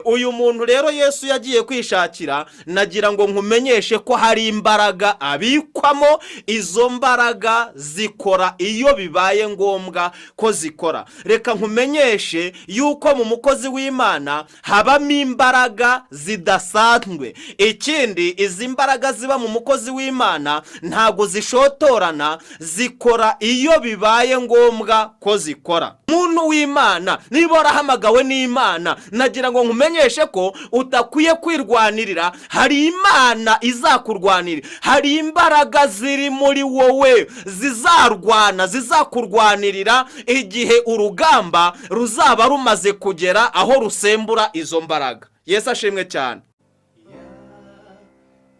Uyu muntu rero Yesu yagiye kwishakira, nagira ngo nkumenyeshe ko hari imbaraga abikwamo. Izo mbaraga zikora iyo bibaye ngombwa ko zikora. Reka nkumenyeshe yuko mu mukozi w'Imana habamo imbaraga zidasanzwe. Ikindi, izi mbaraga ziba mu mukozi w'Imana ntabwo zishotorana, zikora iyo bibaye ngombwa ko zikora. Muntu w'Imana, niba warahamagawe n'Imana, nagira ngo nkumenyeshe ko utakwiye kwirwanirira. Hari Imana izakurwanirira, hari imbaraga ziri muri wowe zizarwana, zizakurwanirira igihe urugamba ruzaba rumaze kugera aho rusembura izo mbaraga. Yesu ashimwe cyane.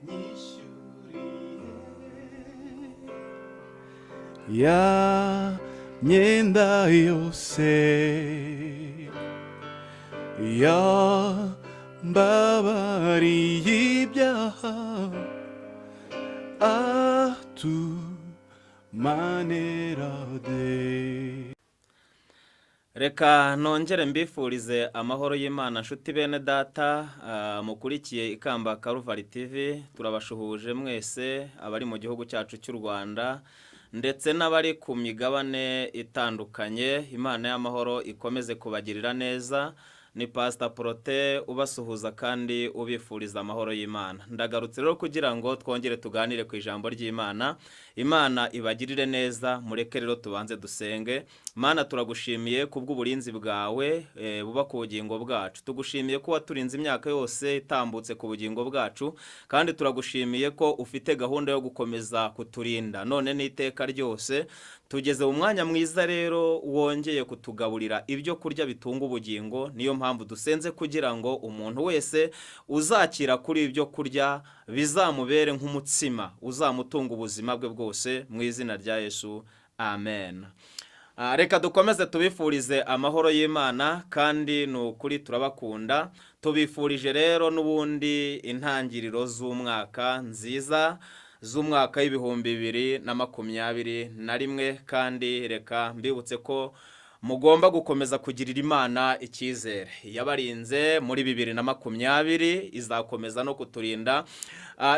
Yanyishyuriye ya myenda yose, yambabariye ibyaha, atumanerade. Reka nongere mbifurize amahoro y'Imana, nshuti bene data mukurikiye Ikamba Karuvari TV. Turabashuhuje mwese abari mu gihugu cyacu cy'u Rwanda ndetse n'abari ku migabane itandukanye. Imana y'amahoro ikomeze kubagirira neza. Ni Pasita Porote ubasuhuza kandi ubifuriza amahoro y'Imana. Ndagarutse rero kugira ngo twongere tuganire ku ijambo ry'Imana. Imana ibagirire neza. Mureke rero tubanze dusenge. Mana, turagushimiye kubw'uburinzi bwawe buba ku bugingo bwacu. Tugushimiye ko waturinze imyaka yose itambutse ku bugingo bwacu, kandi turagushimiye ko ufite gahunda yo gukomeza kuturinda none n'iteka ryose. Tugeze mu mwanya mwiza rero wongeye kutugaburira ibyo kurya bitunga ubugingo. Niyo mpamvu dusenze kugira ngo umuntu wese uzakira kuri ibyo kurya bizamubere nk'umutsima uzamutunga ubuzima bwe bwose, mu izina rya Yesu, amen. Reka dukomeze tubifurize amahoro y'Imana, kandi ni ukuri turabakunda. Tubifurije rero n'ubundi intangiriro z'umwaka nziza, z'umwaka w'2021. Kandi reka mbibutse ko mugomba gukomeza kugirira Imana icyizere. Yabarinze muri 2020, izakomeza no kuturinda.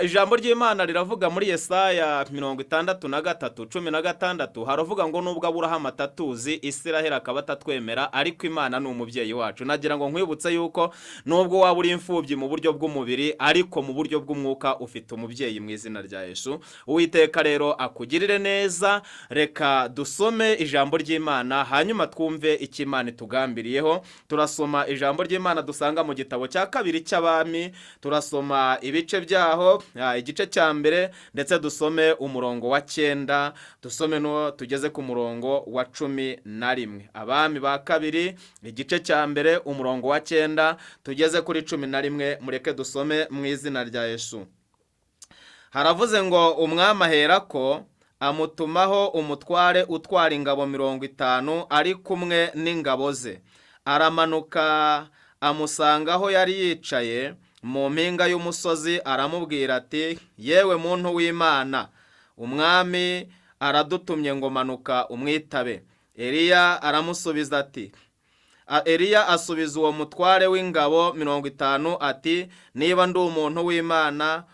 Ijambo ry'Imana riravuga muri Yesaya 63:16, haravuga ngo: "Nubwo Aburahamu atatuzi, Isiraheli akaba atatwemera, ariko Imana ni umubyeyi wacu." Nagira ngo nkwibutse yuko nubwo waba uri imfubyi mu buryo bw'umubiri, ariko mu buryo bw'umwuka ufite umubyeyi mu izina rya Yesu. Uwiteka rero akugirire neza. Reka dusome ijambo ry'Imana, hanyuma twumve icyo Imana itugambiriyeho. Turasoma ijambo ry'Imana dusanga mu gitabo cya kabiri cy'Abami. Turasoma ibice byaho, igice cya mbere, ndetse dusome umurongo wa 9, dusome no tugeze ku murongo wa 11. Abami ba Kabiri, igice cya mbere, umurongo wa 9 tugeze kuri 11. Mureke dusome mu izina rya Yesu. Haravuze ngo: "Umwami aherako amutumaho umutware utwara ingabo 50 ari kumwe n'ingabo ze. Aramanuka amusanga aho yari yicaye mu mpinga y'umusozi, aramubwira ati: 'Yewe muntu w'Imana, umwami aradutumye ngo manuka umwitabe.' Eliya aramusubiza ati Eliya asubiza uwo mutware w'ingabo 50 ati: 'Niba ndi umuntu w'Imana,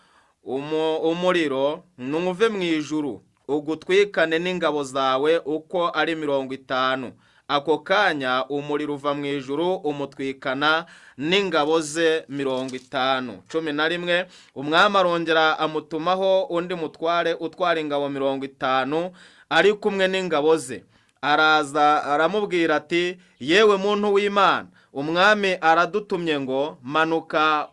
umuriro nuve mu ijuru ugutwikane n'ingabo zawe uko ari 50.' Ako kanya umuriro uva mu ijuru umutwikana n'ingabo ze 50." 11: "Umwami arongera amutumaho undi mutware utwara ingabo 50 ari kumwe n'ingabo ze. Araza aramubwira ati: 'Yewe muntu w'Imana, umwami aradutumye ngo manuka,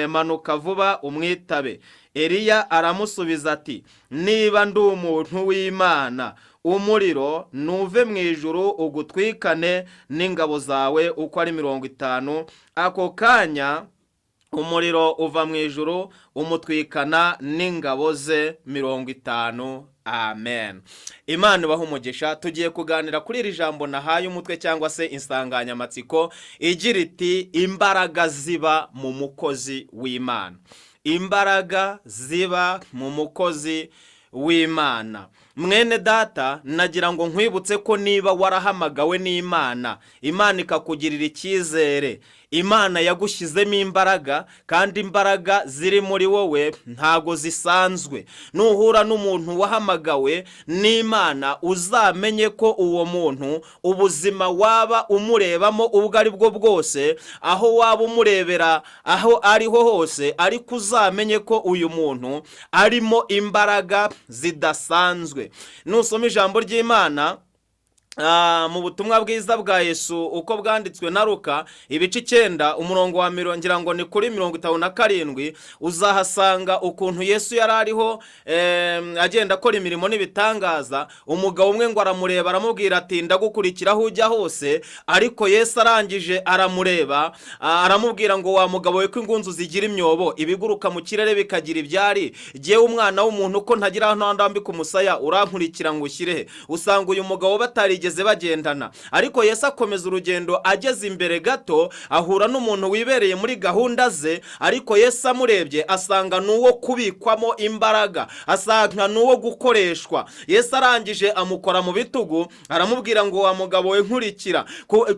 manuka vuba umwitabe.' Eliya aramusubiza ati: 'Niba ndi umuntu w'Imana, umuriro nuve mu ijuru ugutwikane n'ingabo zawe uko ari 50.' Ako kanya umuriro uva mu ijuru umutwikana n'ingabo ze 50." Amen. Imana ibaha umugisha. Tugiye kuganira kuri iri jambo nahaye umutwe cyangwa se insanganyamatsiko igira iti: "Imbaraga ziba mu mukozi w'Imana." Imbaraga ziba mu mukozi w'Imana. Mwene data, nagira ngo nkwibutse ko niba warahamagawe n'Imana, Imana ikakugirira icyizere, Imana yagushyizemo imbaraga, kandi imbaraga ziri muri wowe ntago zisanzwe. Nuhura n'umuntu wahamagawe n'Imana, uzamenye ko uwo muntu, ubuzima waba umurebamo ubwo ari bwo bwose, aho waba umurebera aho ariho hose, ariko uzamenye ko uyu muntu arimo imbaraga zidasanzwe. Nusoma ijambo ry'Imana mu butumwa bwiza bwa Yesu uko bwanditswe na Luka, ibice 9, umurongo wa mirongo, ngira ngo ni kuri 57, uzahasanga ukuntu Yesu yari ariho agenda akora imirimo n'ibitangaza. Umugabo umwe ngo aramureba, aramubwira ati: "Ndagukurikira aho ujya hose." Ariko Yesu arangije aramureba, aramubwira ngo: "Wa mugabo we, ko ingunzu zigira imyobo, ibiguruka mu kirere bikagira ibyari, jyewe umwana w'umuntu ko ntagira aho ndambika umusaya, urankurikira ngo ushyire he?" Usanga uyu mugabo batarigeze bagendana, ariko Yesu akomeza urugendo. Ageze imbere gato ahura n'umuntu wibereye muri gahunda ze, ariko Yesu amurebye asanga ni uwo kubikwamo imbaraga, asanga ni uwo gukoreshwa. Yesu arangije amukora mu bitugu, aramubwira ngo: "Wa mugabo we, nkurikira."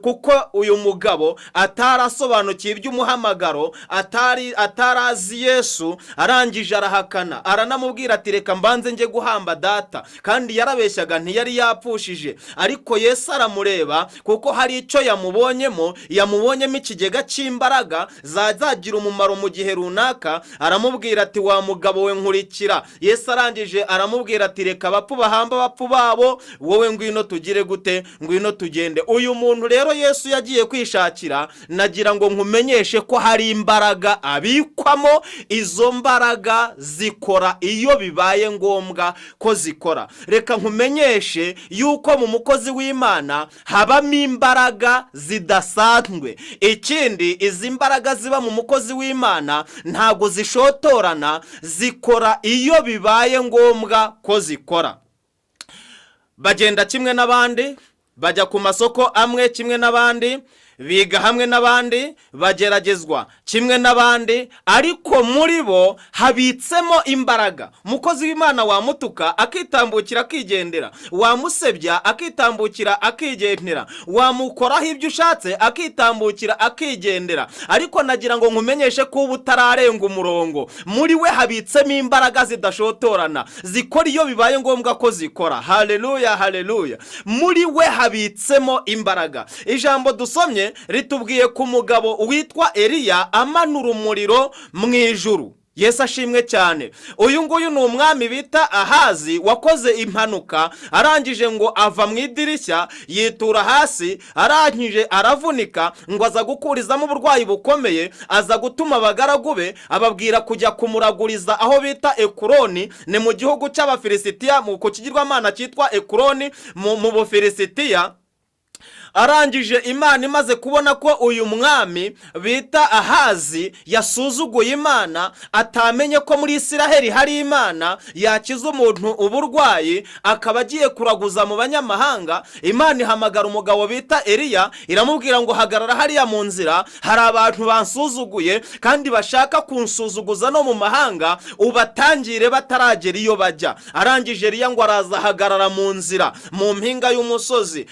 Kuko uyu mugabo atarasobanukiwe iby'umuhamagaro, atari atarazi Yesu, arangije arahakana, aranamubwira ati: "Reka mbanze njye guhamba data." Kandi yarabeshyaga, ntiyari yapfushije. Ariko Yesu aramureba kuko hari icyo yamubonyemo, yamubonyemo ikigega cy'imbaraga zazagira umumaro mu gihe runaka. Aramubwira ati: "Wa mugabo we, nkurikira." Yesu arangije aramubwira ati: "Reka abapfu bahamba abapfu babo, wowe ngwino tugire gute? Ngwino tugende." Uyu muntu rero Yesu yagiye kwishakira, nagira ngo nkumenyeshe ko hari imbaraga abikwamo. Izo mbaraga zikora iyo bibaye ngombwa ko zikora. Reka nkumenyeshe yuko mu mukozi w'Imana habamo imbaraga zidasanzwe. Ikindi, izi mbaraga ziba mu mukozi w'Imana ntabwo zishotorana, zikora iyo bibaye ngombwa ko zikora. Bagenda kimwe n'abandi, bajya ku masoko amwe kimwe n'abandi, biga hamwe n'abandi, bageragezwa kimwe n'abandi, ariko muri bo habitsemo imbaraga. Umukozi w'Imana wamutuka akitambukira akigendera, wamusebya akitambukira akigendera, wamukoraho ibyo ushatse akitambukira akigendera. Ariko nagira ngo nkumenyeshe ko uba utararenga umurongo, muri we habitsemo imbaraga zidashotorana, zikora iyo bibaye ngombwa ko zikora. Haleluya, haleluya! Muri we habitsemo imbaraga. Ijambo dusomye ritubwiye ku mugabo witwa Eliya amanura umuriro mu ijuru. Yesu ashimwe cyane. Uyu nguyu ni umwami bita Ahazi wakoze impanuka, arangije ngo ava mu idirishya yitura hasi, arangije aravunika, ngo aza gukurizamo uburwayi bukomeye. Aza gutuma abagaragu be, ababwira kujya kumuraguriza aho bita Ekuroni, ni mu gihugu cy'Abafilisitiya, ku kigirwamana cyitwa Ekuroni mu Bufilisitiya. Arangije, Imana imaze kubona ko uyu mwami bita Ahazi yasuzuguye Imana, atamenye ko muri Isiraheli hari Imana yakiza umuntu uburwayi, akaba agiye kuraguza mu banyamahanga, Imana ihamagara umugabo bita Eliya, iramubwira ngo: "Hagarara hariya mu nzira, hari abantu bansuzuguye kandi bashaka kunsuzuguza no mu mahanga, ubatangire bataragera iyo bajya." Arangije Eliya ngo araza ahagarara mu nzira mu mpinga y'umusozi.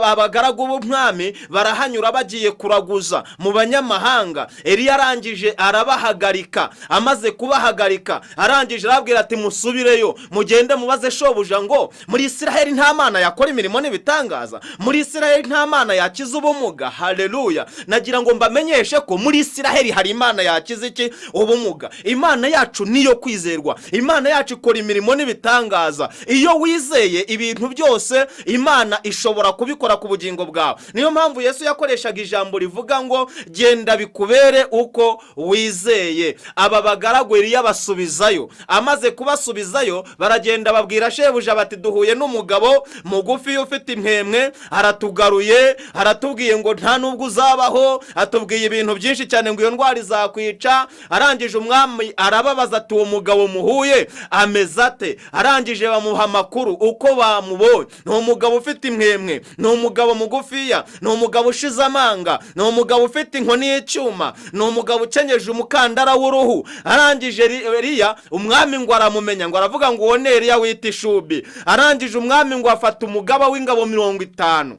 Abagaragu b'umwami barahanyura bagiye kuraguza mu banyamahanga. Eliya arangije arabahagarika. Amaze kubahagarika, arangije arabwira ati: "Musubireyo, mugende mubaze shobuja ngo muri Isiraheli nta mana yakora imirimo n'ibitangaza? Muri Isiraheli nta mana yakiza ubumuga?" Haleluya! Nagira ngo mbamenyeshe ko muri Isiraheli hari Imana yakiza iki? Ubumuga. Imana yacu niyo kwizerwa, Imana yacu ikora imirimo n'ibitangaza. Iyo wizeye, ibintu byose Imana ishobora kubikora ku bugingo bwawe. Niyo mpamvu Yesu yakoreshaga ijambo rivuga ngo: "Genda bikubere uko wizeye." Aba bagaragu Eliya basubizayo. Amaze kubasubizayo, baragenda babwira shebuja bati: "Duhuye n'umugabo mugufi ufite impwemwe, aratugaruye, aratubwiye ngo nta nubwo uzabaho, atubwiye ibintu byinshi cyane, ngo iyo ndwara izakwica." Arangije umwami arababaza ati: "Uwo mugabo muhuye ameze ate?" Arangije bamuha amakuru uko bamubonye: ni umugabo ufite impwemwe, ni umugabo mugufi. Mugufiya, ni umugabo ushize amanga, ni umugabo ufite inkoni y'icyuma, ni umugabo ukenyeje umukandara w'uruhu. Arangije Eliya, umwami ngo aramumenya, ngo aravuga ngo uwo ni Eliya wita Ishubi. Arangije umwami ngo afata umugaba w'ingabo 50,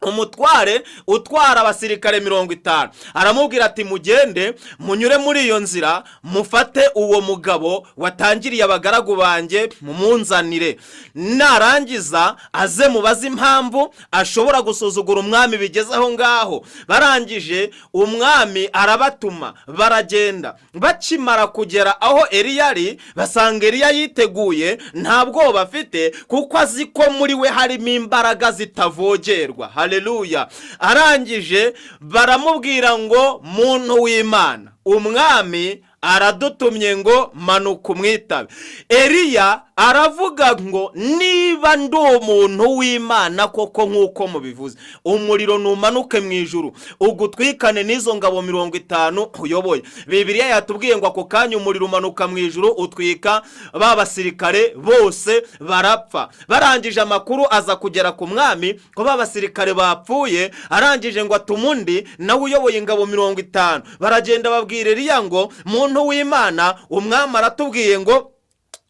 umutware utwara abasirikare 50, aramubwira ati: "Mugende munyure muri iyo nzira, mufate uwo mugabo watangiriye abagaragu banjye, mumunzanire. Narangiza aze mubaze impamvu ashobora gusuzugura umwami bigeze aho ngaho." Barangije umwami arabatuma, baragenda. Bakimara kugera aho Eliya ari, basanga Eliya yiteguye, nta bwoba afite, kuko azi ko muri we harimo imbaraga zitavogerwa. Haleluya! Arangije baramubwira ngo: "Muntu w'Imana, umwami aradutumye ngo manuka umwitabe." Eliya aravuga ngo: "Niba ndi umuntu w'Imana koko nk'uko mubivuze, umuriro numanuke mu ijuru ugutwikane n'izo ngabo 50 uyoboye." Bibiliya yatubwiye ngo ako kanya umuriro umanuka mu ijuru, utwika ba basirikare bose, barapfa. Barangije amakuru aza kugera ku mwami ko ba basirikare bapfuye. Arangije ngo atume undi nawe uyoboye ingabo 50. Baragenda babwira Eliya ngo: "Muntu w'Imana, umwami aratubwiye ngo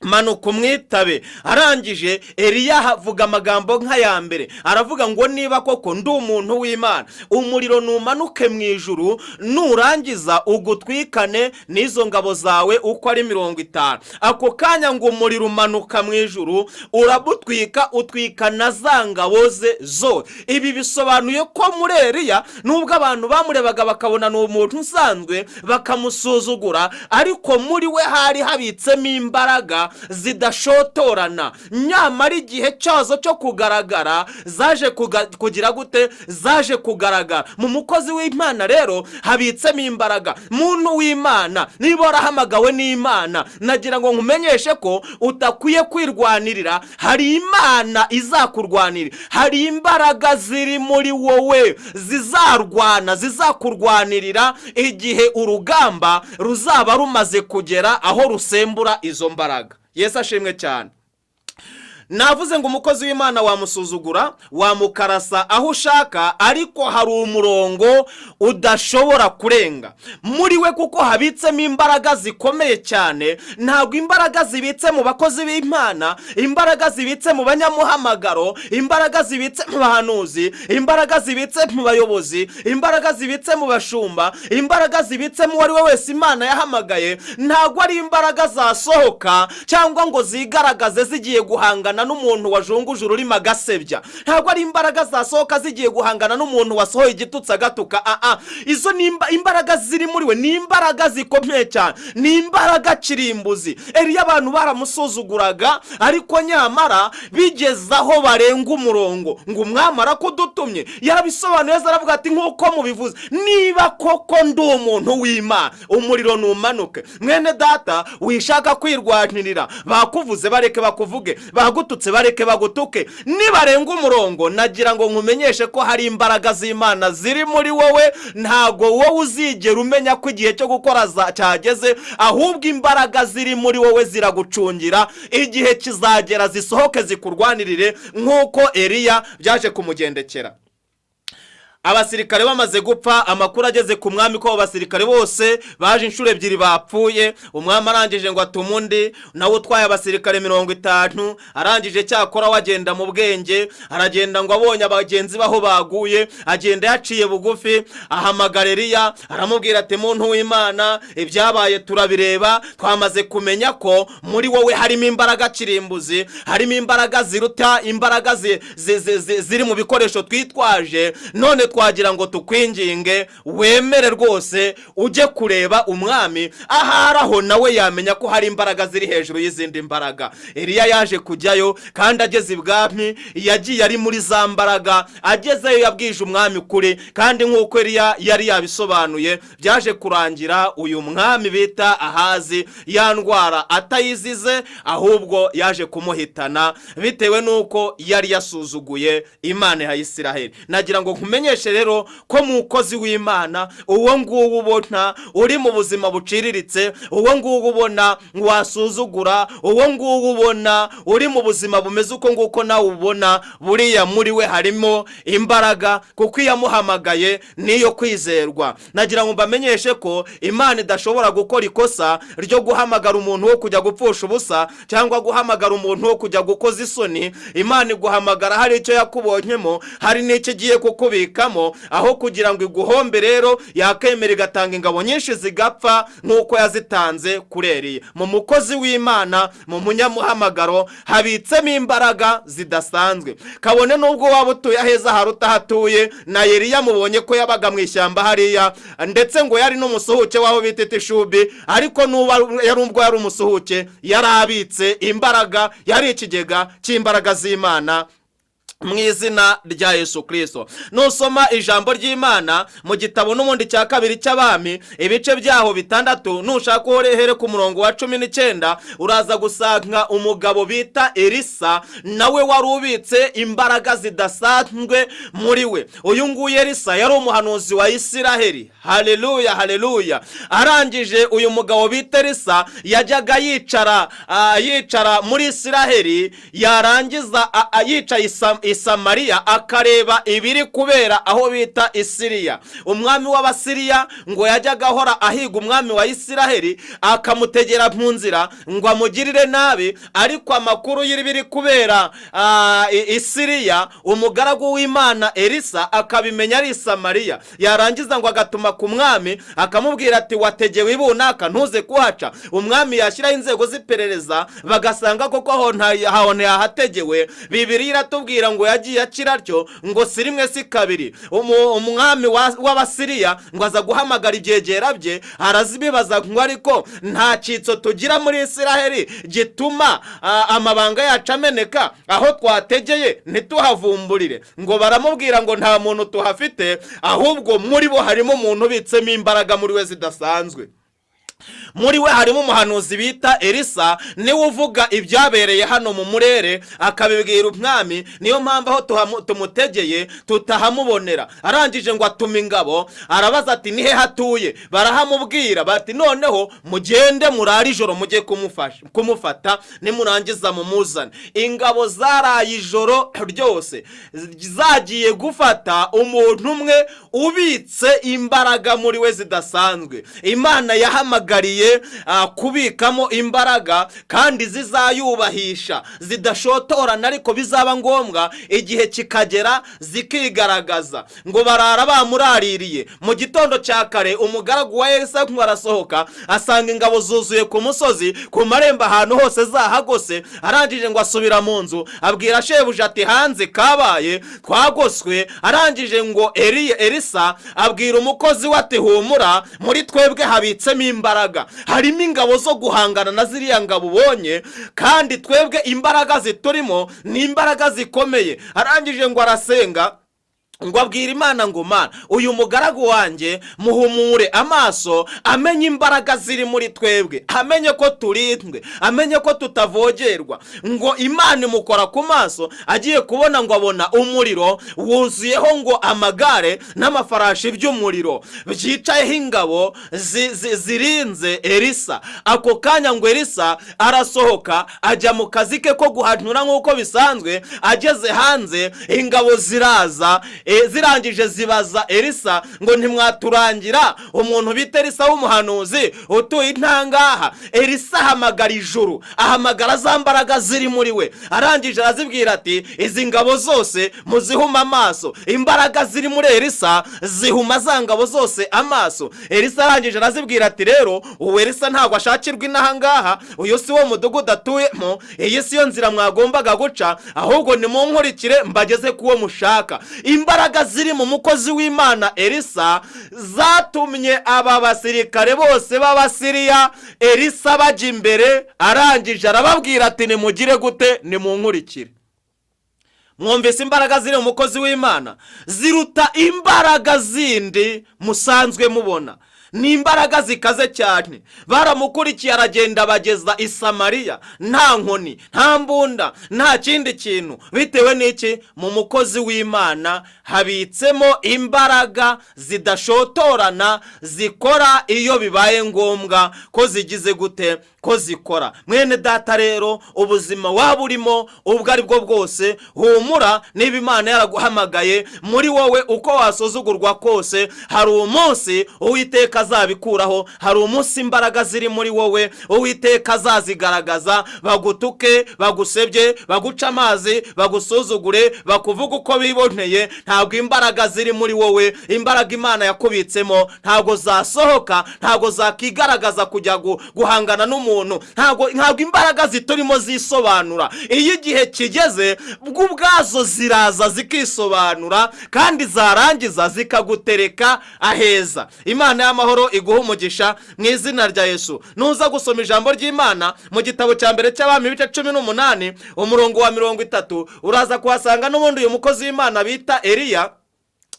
manuka umwitabe." Arangije Eliya avuga amagambo nk'aya mbere, aravuga ngo: "Niba koko ndi umuntu w'Imana, umuriro numanuke mu ijuru, nurangiza ugutwikane n'izo ngabo zawe uko ari 50." Ako kanya ngo umuriro umanuka mu ijuru, urabutwika, utwika na za ngabo ze zose. Ibi bisobanuye ko muri Eliya, nubwo abantu bamurebaga bakabona ni umuntu usanzwe, bakamusuzugura, ariko muri we hari habitsemo imbaraga zidashotorana. Nyamara igihe cyazo cyo kugaragara zaje kugira gute? Zaje kugaragara. Mu mukozi w'Imana rero habitsemo imbaraga. Muntu w'Imana, niba warahamagawe n'Imana, nagira ngo nkumenyeshe ko utakwiye kwirwanirira. Hari Imana izakurwanirira, hari imbaraga ziri muri wowe zizarwana, zizakurwanirira igihe urugamba ruzaba rumaze kugera aho rusembura izo mbaraga. Yesu ashimwe cyane. Navuze ngo umukozi w'Imana wamusuzugura, wamukarasa aho ushaka, ariko hari umurongo udashobora kurenga muri we, kuko habitsemo imbaraga zikomeye cyane. Ntabwo imbaraga zibitse mu bakozi b'Imana, imbaraga zibitse mu banyamuhamagaro, imbaraga zibitse mu bahanuzi, imbaraga zibitse mu bayobozi, imbaraga zibitse mu bashumba, imbaraga zibitse mu uwo ari we wese Imana yahamagaye, ntabwo ari imbaraga zasohoka cyangwa ngo zigaragaze zigiye guhangana n'umuntu wajunguje ururimi agasebya. Ntabwo ari imbaraga zasohoka zigiye guhangana n'umuntu wasohoye igitutsi agatuka. Aa, izo ni imbaraga ziri muri we, ni imbaraga zikomeye cyane, ni imbaraga kirimbuzi. Eliya abantu baramusuzuguraga, ariko nyamara bigeze aho barenga umurongo ngo umwami arakudutumye, yarabisobanuye neza, aravuga ati: "Nk'uko mubivuze, niba koko ndi umuntu w'Imana, umuriro numanuke." Mwene data, wishaka kwirwanirira. Bakuvuze, bareke bakuvuge; bagututse, bareke bagutuke. Nibarenga umurongo, nagira ngo nkumenyeshe ko hari imbaraga z'Imana ziri muri wowe. Ntabwo wowe uzigera umenya ko igihe cyo gukora cyageze, ahubwo imbaraga ziri muri wowe ziragucungira. Igihe kizagera zisohoke zikurwanirire, nk'uko Eliya byaje kumugendekera. Abasirikare bamaze gupfa, amakuru ageze ku mwami ko abo basirikare bose baje inshuro ebyiri bapfuye, umwami arangije ngo atume undi nawe utwaye abasirikare 50. Arangije cyakora wagenda mu bwenge, aragenda ngo abonye abagenzi baho baguye, agenda yaciye bugufi, ahamagara Eliya, aramubwira ati: "Muntu w'Imana, ibyabaye turabireba, twamaze kumenya ko muri wowe harimo imbaraga kirimbuzi, harimo imbaraga ziruta imbaraga ziri mu bikoresho twitwaje. None twagira ngo tukwinginge wemere rwose ujye kureba umwami, ahari aho nawe yamenya ko hari imbaraga ziri hejuru y'izindi mbaraga." Eliya yaje kujyayo, kandi ageze ibwami yagiye ari muri za mbaraga. Agezeyo yabwije umwami ukuri, kandi nk'uko Eliya yari yabisobanuye, byaje kurangira uyu mwami bita Ahazi ya ndwara atayizize, ahubwo yaje kumuhitana bitewe n'uko yari yasuzuguye Imana ya Isiraheli. Nagira ngo nkumenyeshe mbamenyeshe rero ko mukozi w'Imana, uwo nguwo ubona uri mu buzima buciriritse, uwo nguwo ubona wasuzugura, uwo nguwo ubona uri mu buzima bumeze uko nguko nawe ubona, buriya muri we harimo imbaraga, kuko iyo amuhamagaye niyo kwizerwa. Nagira ngo mbamenyeshe ko Imana idashobora gukora ikosa ryo guhamagara umuntu wo kujya gupfusha ubusa cyangwa guhamagara umuntu wo kujya gukoza isoni. Imana iguhamagara hari icyo yakubonyemo, hari n'icyo igiye kukubikamo. Aho kugira ngo iguhombe rero, yakemera igatanga ingabo nyinshi zigapfa nk'uko yazitanze kuri Eliya. Mu mukozi w'Imana, mu munyamuhamagaro, habitsemo imbaraga zidasanzwe, kabone n'ubwo waba utuye aheza haruta ahatuye. Na Eliya mubonye ko yabaga mu ishyamba hariya, ndetse ngo yari n'umusuhuke w'aho bita Itishubi. Ariko nuba yari ubwo yari umusuhuke, yari abitse imbaraga, yari ikigega cy'imbaraga z'Imana mu izina rya Yesu Kirisito. Nusoma ijambo ry'Imana mu gitabo n'ubundi cya kabiri cy'Abami, ibice byaho 6, nushaka uhere ku murongo wa 19, uraza gusanga umugabo bita Elisa, nawe wari ubitse imbaraga zidasanzwe muri we. Uyu nguyu Elisa yari umuhanuzi wa Isiraheli. Haleluya, haleluya! Arangije, uyu mugabo bita Elisa yajyaga yicara muri Isiraheli, yarangiza yicaye i Samariya, akareba ibiri kubera aho bita Isiriya. Umwami w'Abasiriya ngo yajyaga ahora ahiga umwami wa Isiraheli, akamutegera mu nzira ngo amugirire nabi. Ariko amakuru y'ibiri kubera Isiriya, umugaragu w'Imana Elisa akabimenya ari i Samariya. Yarangiza ngo agatuma ku mwami, akamubwira ati: "Wategewe ibunaka, ntuze kuhaca." Umwami yashyiraho inzego z'iperereza, bagasanga koko aho ntiyahategewe. Bibiliya iratubwira ngo yagiye akira atyo, ngo si rimwe si kabiri. Umwami w'Abasiriya ngo aza guhamagara ibyegera bye, arazibibaza ngo: "Ariko nta cyitso tugira muri Isiraheli gituma amabanga yacu ameneka, aho twategeye ntituhavumburire?" Ngo baramubwira ngo: "Nta muntu tuhafite, ahubwo muri bo harimo umuntu ubitsemo imbaraga muri we zidasanzwe. Muri we harimo umuhanuzi bita Elisa, niwe uvuga ibyabereye hano mu murere akabibwira umwami. Niyo mpamvu aho tumutegeye tutahamubonera." Arangije ngo atuma ingabo, arabaza ati: "Nihe hatuye?" Barahamubwira bati: "Noneho mugende murare ijoro, mujye kumufata, nimurangiza mumuzane." Ingabo zaraye ijoro ryose zagiye gufata umuntu umwe ubitse imbaraga muri we zidasanzwe. Imana yahamagariye kubikamo imbaraga kandi zizayubahisha, zidashotorana, ariko bizaba ngombwa igihe kikagera zikigaragaza. Ngo barara bamuraririye. Mu gitondo cya kare, umugaragu wa Elisa ngo arasohoka, asanga ingabo zuzuye ku musozi, ku marembo, ahantu hose zahagose. Arangije ngo asubira mu nzu, abwira shebuja ati: "Hanze kabaye, twagoswe." Arangije ngo Elisa abwira umukozi we ati: "Humura, muri twebwe habitsemo imbaraga, harimo ingabo zo guhangana na ziriya ngabo ubonye, kandi twebwe imbaraga ziturimo ni imbaraga zikomeye." Arangije ngo arasenga, ngo abwira Imana ngo: "Mana, uyu mugaragu wanjye muhumure amaso, amenye imbaraga ziri muri twebwe, amenye ko turinzwe, amenye ko tutavogerwa." Ngo Imana imukora ku maso, agiye kubona ngo abona umuriro wuzuyeho, ngo amagare n'amafarashi by'umuriro byicayeho ingabo zirinze Elisa. Ako kanya ngo Elisa arasohoka, ajya mu kazi ke ko guhanura nk'uko bisanzwe. Ageze hanze, ingabo ziraza, zirangije zibaza Elisa ngo: "Ntimwaturangira umuntu bita Elisa w'umuhanuzi utuye intangaha?" Elisa ahamagara ijuru, ahamagara za mbaraga ziri muri we. Arangije arazibwira ati: "Izi ngabo zose muzihuma amaso." Imbaraga ziri muri Elisa zihuma za ngabo zose amaso. Elisa arangije arazibwira ati: "Rero ubu Elisa ntabwo ashakirwa inaha ngaha, uyu si wo mudugudu atuyemo, iyi si yo nzira mwagombaga guca, ahubwo nimunkurikire mbageze ku wo mushaka." Imbaraga ziri mu mukozi w'Imana Elisa zatumye aba basirikare bose b'Abasiriya, Elisa bajya imbere. Arangije arababwira ati: "Nimugire gute? Nimunkurikire." Mwumvise imbaraga ziri mu mukozi w'Imana ziruta imbaraga zindi musanzwe mubona. Ni imbaraga zikaze cyane. Baramukurikiye, aragenda, bageza i Samariya nta nkoni, nta mbunda, nta kindi kintu. Bitewe n'iki? Mu mukozi w'Imana habitsemo imbaraga zidashotorana, zikora iyo bibaye ngombwa ko zigize gute, ko zikora. Mwene data rero, ubuzima waba urimo ubwo ari bwo bwose, humura. Niba Imana yaraguhamagaye, muri wowe uko wasuzugurwa kose, hari umunsi Uwiteka azabikuraho. Hari umunsi imbaraga ziri muri wowe Uwiteka azazigaragaza. Bagutuke, bagusebye, baguce amazi, bagusuzugure, bakuvuga uko biboneye, ntabwo imbaraga ziri muri wowe, imbaraga Imana yakubitsemo, ntabwo zasohoka, ntabwo zakigaragaza kujya guhangana n'umuntu. Ntabwo imbaraga ziturimo zisobanura. Iyo igihe kigeze, bwo ubwazo ziraza zikisobanura, kandi zarangiza zikagutereka aheza. Imana y'amahoro iguha umugisha mu izina rya Yesu. Nuza gusoma ijambo ry'Imana mu gitabo cya mbere cy'Abami, ibice 18, umurongo wa 30, uraza kuhasanga n'ubundi uyu mukozi w'Imana bita Eliya,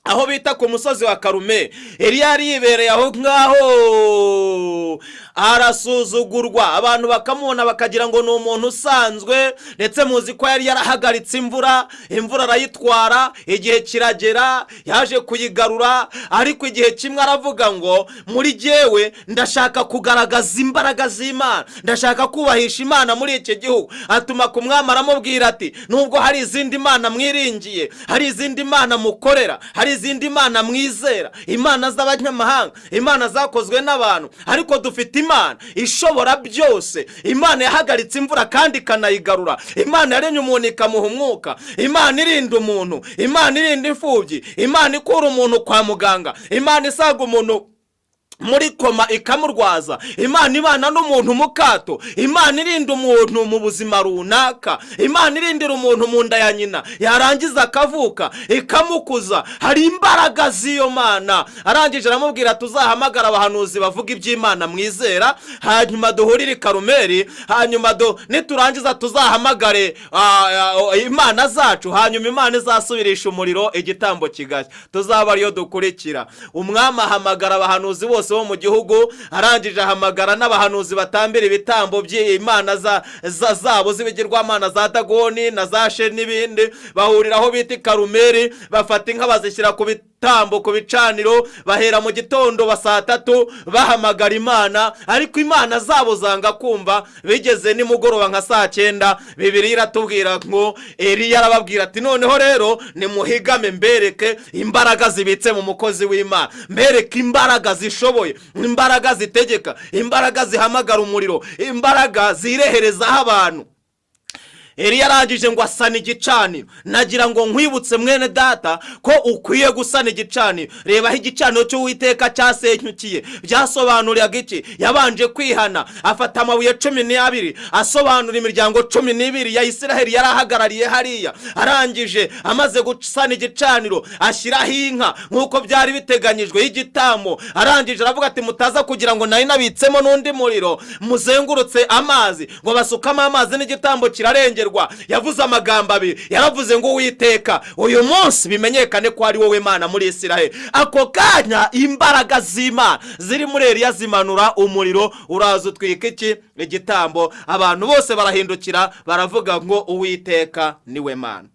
aho bita ku musozi wa Karume. Eliya yari yibereye aho ngaho, arasuzugurwa, abantu bakamubona bakagira ngo ni umuntu usanzwe. Ndetse muzi ko yari yarahagaritse imvura, imvura arayitwara, igihe kiragera yaje kuyigarura. Ariko igihe kimwe aravuga ngo: "Muri jyewe ndashaka kugaragaza imbaraga z'Imana, ndashaka kubahisha Imana muri iki gihugu." Atuma ku mwami, aramubwira ati: "Nubwo hari izindi mana mwiringiye, hari izindi mana mukorera, hari izindi mana mwizera, imana z'abanyamahanga, imana zakozwe n'abantu, ariko dufite Imana ishobora byose, Imana yahagaritse imvura kandi ikanayigarura, Imana yaremye umuntu ikamuha umwuka, Imana irinda umuntu, Imana irinda imfubyi, Imana ikura umuntu kwa muganga, Imana isaga umuntu muri koma ikamurwaza, Imana ibana n'umuntu mu kato, Imana irinda umuntu mu buzima runaka, Imana irindira umuntu mu nda ya nyina, yarangiza akavuka ikamukuza. Hari imbaraga z'iyo Mana." Arangije aramubwira: "Tuzahamagara abahanuzi bavuga iby'Imana mwizera, hanyuma duhurire i Karumeri, hanyuma niturangiza tuzahamagare imana zacu, hanyuma Imana izasubirisha umuriro igitambo kigashya tuzaba ariyo dukurikira." Umwami ahamagara abahanuzi bose bo mu gihugu, arangije ahamagara n'abahanuzi batambira ibitambo by'imana zabo z'ibigirwamana, za Dagoni na za Sheri n'ibindi. Bahurira aho bita i Karumeri, bafata inka bazishyira ku bitambo, ku bicaniro. Bahera mu gitondo ba saa 3 bahamagara Imana, ariko imana zabo zanga kumva. Bigeze nimugoroba nka saa 9, Bibiliya iratubwira ngo Eliya arababwira ati: "Noneho rero nimuhigame, mbereke imbaraga zibitse mu mukozi w'Imana, mbereke imbaraga zishoboye, imbaraga zitegeka, imbaraga zihamagara umuriro, imbaraga zireherezaho abantu." Eliya arangije ngo asana igicaniro. Nagira ngo nkwibutse, mwene data, ko ukwiye gusana igicaniro. Reba aho igicaniro cy'Uwiteka cyasenyukiye. Byasobanuriraga iki? Yabanje kwihana, afata amabuye 12 asobanura imiryango 12 ya Isiraheli yari ahagarariye hariya. Arangije, amaze gusana igicaniro, ashyiraho inka nk'uko byari biteganyijwe y'igitambo. Arangije aravuga ati: "Mutaza kugira ngo nari nabitsemo n'undi muriro, muzengurutse amazi." Ngo basukamo amazi n'igitambo kirarengerwa. Yavuze amagambo abiri, yaravuze ngo: "Uwiteka, uyu munsi bimenyekane ko ari wowe Mana muri Isiraheli." Ako kanya imbaraga z'Imana ziri muri Eliya zimanura umuriro, uraza utwika iki? Igitambo. Abantu bose barahindukira, baravuga ngo: "Uwiteka niwe Mana."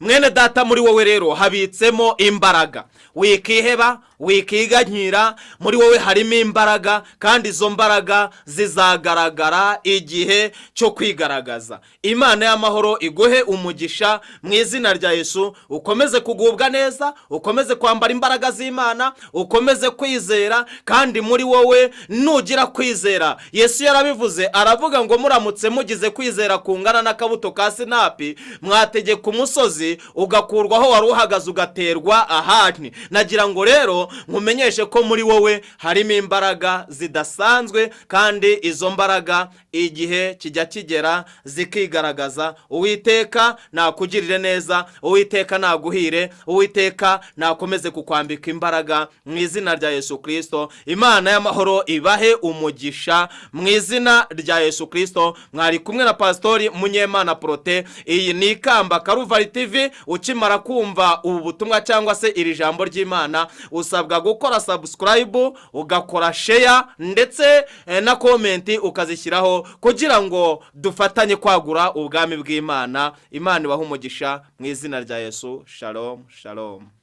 Mwene data, muri wowe rero habitsemo imbaraga. Wikiheba, wikiganyira, muri wowe harimo imbaraga, kandi izo mbaraga zizagaragara igihe cyo kwigaragaza. Imana y'amahoro iguhe umugisha mu izina rya Yesu. Ukomeze kugubwa neza, ukomeze kwambara imbaraga z'Imana, ukomeze kwizera. Kandi muri wowe nugira kwizera, Yesu yarabivuze, aravuga ngo: "Muramutse mugize kwizera kungana n'akabuto ka sinapi, mwategeka umusozi ugakurwaho wari uhagaze ugaterwa ahandi." Nagira ngo rero nkumenyeshe ko muri wowe harimo imbaraga zidasanzwe, kandi izo mbaraga igihe kijya kigera zikigaragaza. Uwiteka nakugirire neza, Uwiteka naguhire, Uwiteka nakomeze kukwambika imbaraga mu izina rya Yesu Kirisito. Imana y'amahoro ibahe umugisha mu izina rya Yesu Kirisito. Mwari kumwe na Pasitori Munyemana Porote. Iyi ni Ikamba Karuvari TV. Ukimara kumva ubu butumwa cyangwa se iri jambo ry'Imana, usabwa Urasabwa gukora subscribe, ugakora share, ndetse na comment ukazishyiraho kugira ngo dufatanye kwagura ubwami bw'Imana. Imana ibahe umugisha mu izina rya Yesu. Shalom, shalom.